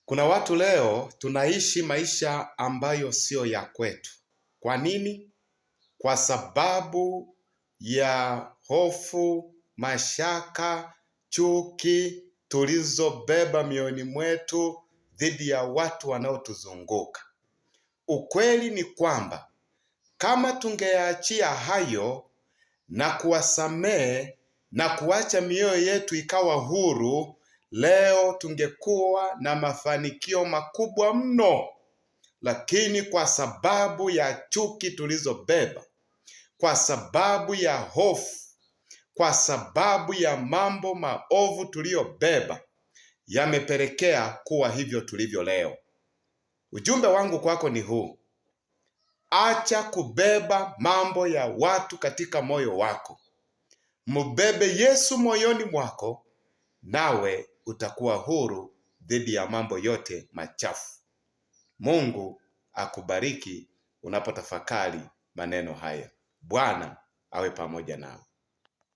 Kuna watu leo tunaishi maisha ambayo siyo ya kwetu. Kwa nini? Kwa sababu ya hofu, mashaka, chuki tulizobeba mioyoni mwetu dhidi ya watu wanaotuzunguka. Ukweli ni kwamba kama tungeyaachia hayo na kuwasamehe na kuacha mioyo yetu ikawa huru, leo tungekuwa na mafanikio makubwa mno. Lakini kwa sababu ya chuki tulizobeba, kwa sababu ya hofu, kwa sababu ya mambo maovu tuliyobeba, yamepelekea kuwa hivyo tulivyo leo. Ujumbe wangu kwako ni huu: acha kubeba mambo ya watu katika moyo wako. Mbebe Yesu moyoni mwako, nawe utakuwa huru dhidi ya mambo yote machafu. Mungu akubariki unapotafakari maneno haya. Bwana awe pamoja nawe.